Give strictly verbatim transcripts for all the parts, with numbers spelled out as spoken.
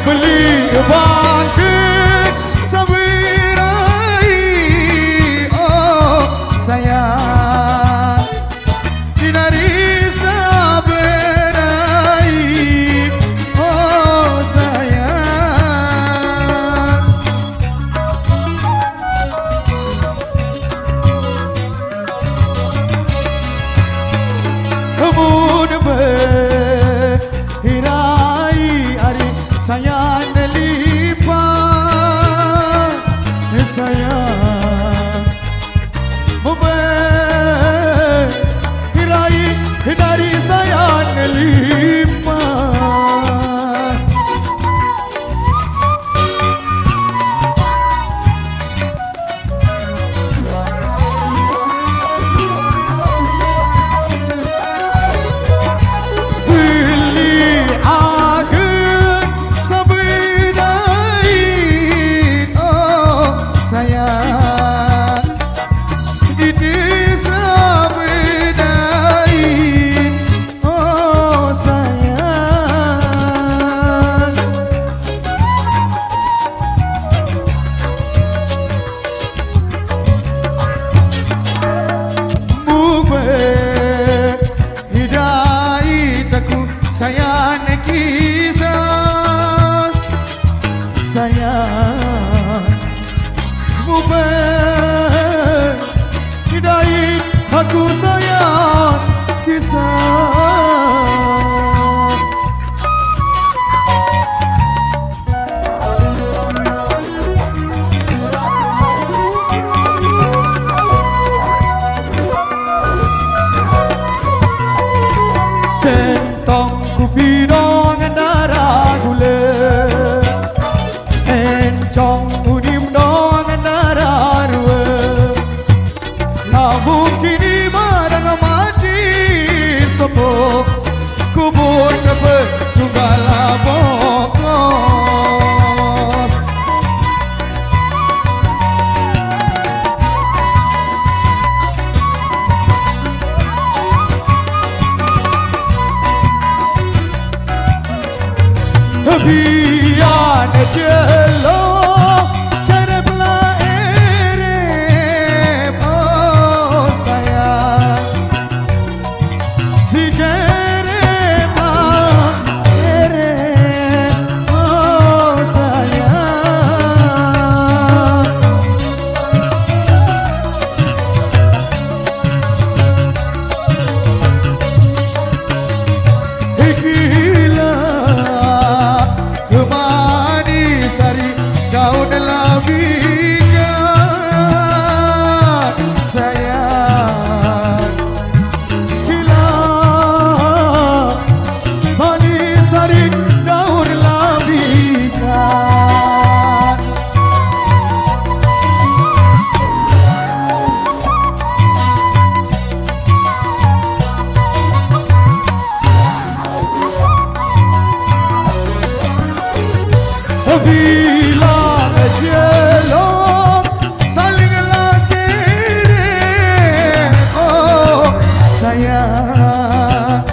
Beli bangkit sabirai, oh sayang. Dinari sabirai, oh sayang. Mun behirai ari sayang nelipat, sayang. Mun behirai dari sayang nelipat. Beli agen sabedai, oh sayang. Ini sabedai, oh sayang. Mube hidai taku sayang kisah, sayang. Mube hidai aku sayang kisah. Centong kupi dong darah gula, encong unim dong darah rua. Lamun kini barang mati sopo, kubur tebe tunggal bokos. Biar jelo kerep la erep, oh sayang. Si kerep la erep, oh sayang. Ikilah kemani sari daun labikan sayang. Kilah mani sari daun labikan. Bilang jelo saling la serep, oh sayang.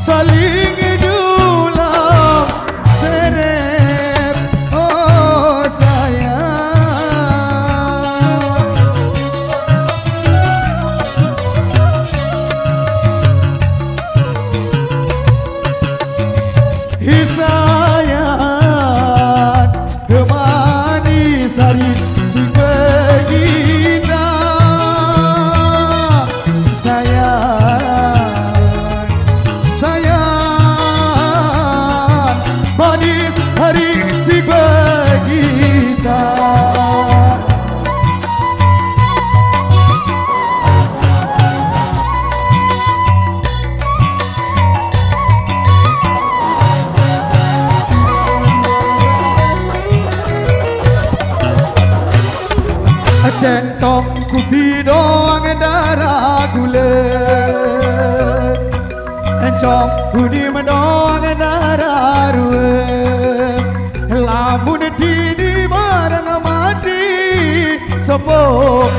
Saling dulang serep, oh sayang. Hi sayang, kemani sari si begita sayang, sayang, manis hari si begita. Centong kupi doang darah gula, encong unim doang darah rua. Lamun dini Sepuh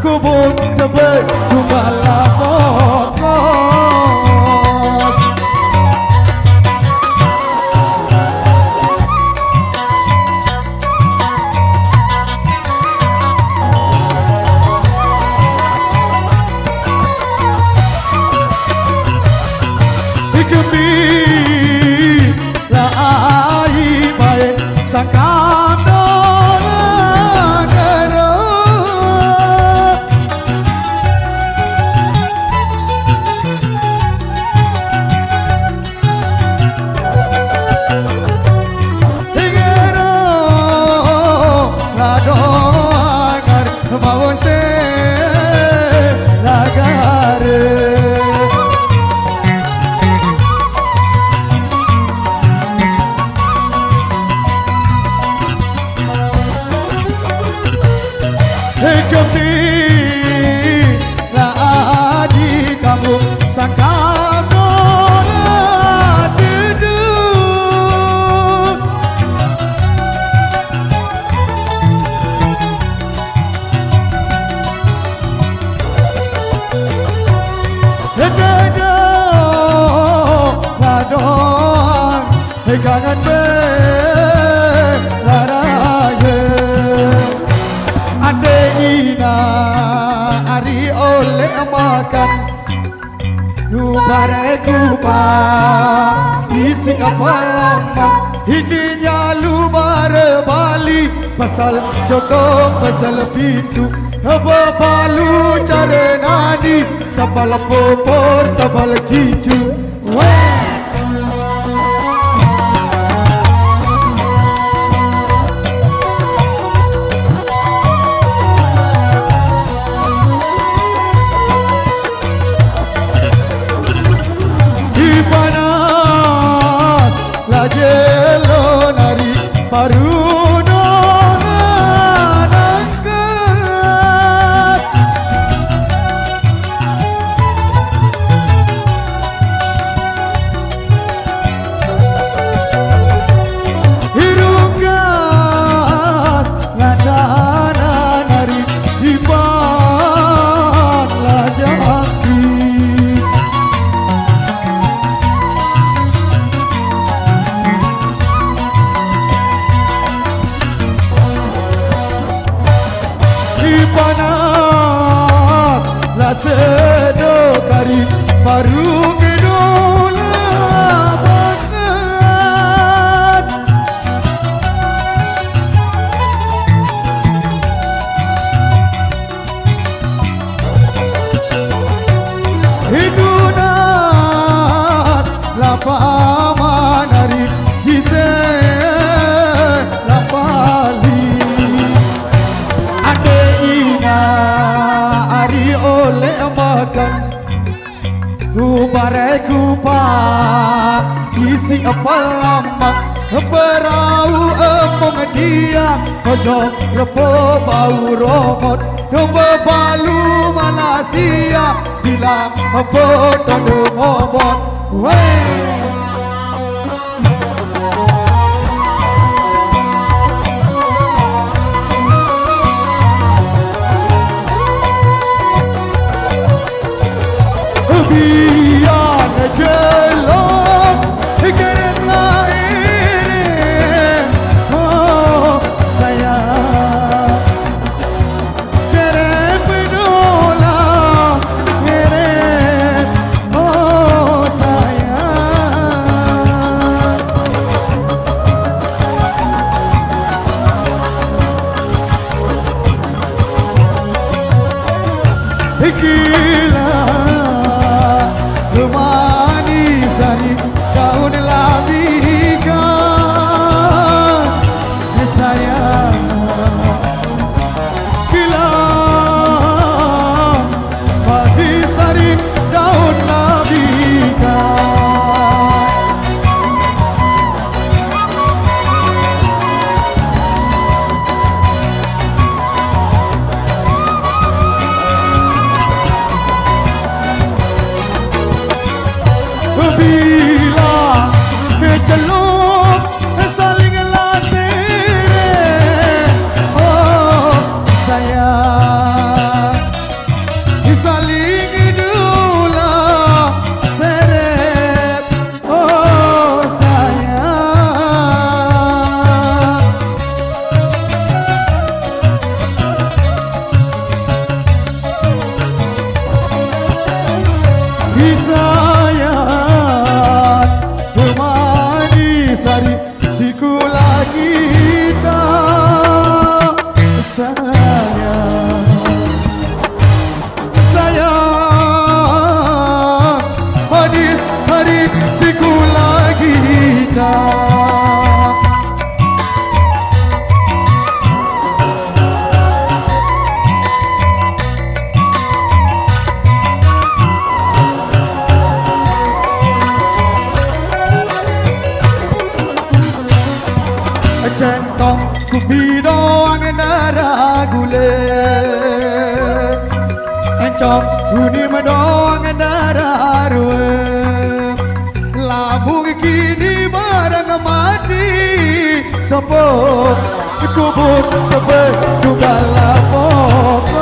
kubun tebet tunggal lapokos. Ikembi la ai bae sangkam dona gero. Hingero la doangar mawon se lagare. Hei kempi la adi kamu sangkamo la dudu. Hei dada la doang. Hei kangen be la raye. Ande ina ari oleh makan. Lu bare kupa isi kepala mak. Hikinya lu bare bali pasal joko pasal pintu. Hebe balu care nadi tapal popor tapal kicu. Weh. Di panas la jelo nari paruno nangkat. Hirugas ngadana nari iban lajaki. Ipanas la sedo kari baru kedula banget. Hidunas lapa manari jise lapali. Ande ina ari oleh makan. Ubare kupa isi palamak berau epong dia ojo repo bau romot do bebalu Malaysia bilang bodoh do ngobot. Weh. Biar jelong kerem lain, oh sayang. Kerep dola, kerep, oh sayang. Kila rumani sari daun labika. Sayang, kila mandi sari daun nabika. Bila celup saling lasih. Doang darah gula, encok uni medoang darah ruwe. Lamun kini barang mati, sopo kubur tebe dugal pokos.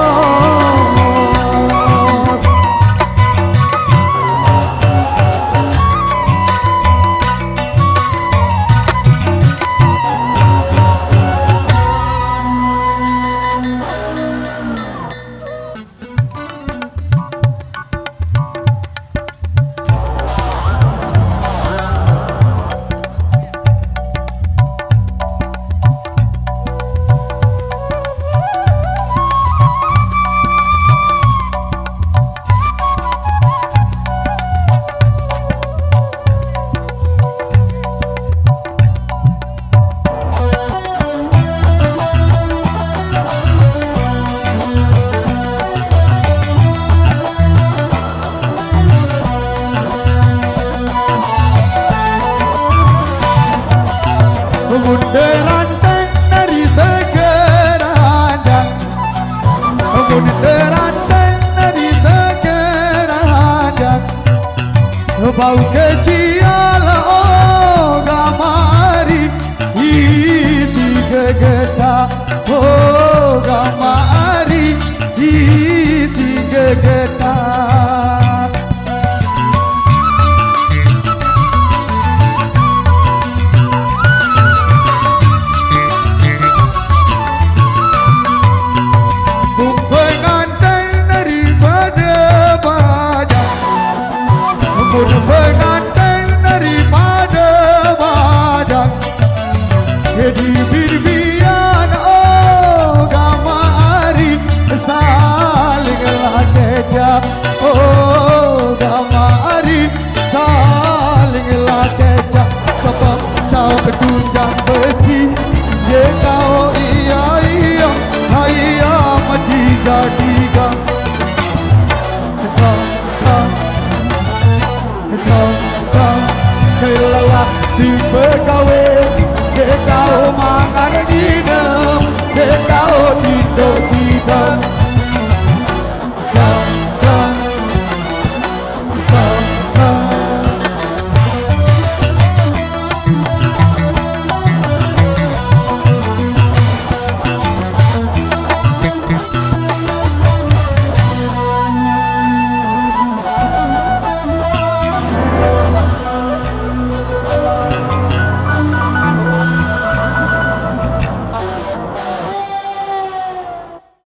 Munderan teng dari sekeranjang, munderan teng dari sekeranjang. Bau kecial, oh, gamari isi gegeta, oh, gamari isi gegeta. Bung pengantin daripada bajang, bung pengantin daripada bajang. Jadi bibian, oh, gamari saling lah kejak, oh, gamari saling lah kejak. Kepang cau kedunjang besi, ye kau iya iya, iya mati gadiga. Dang dang dang dang, kelalah si begawe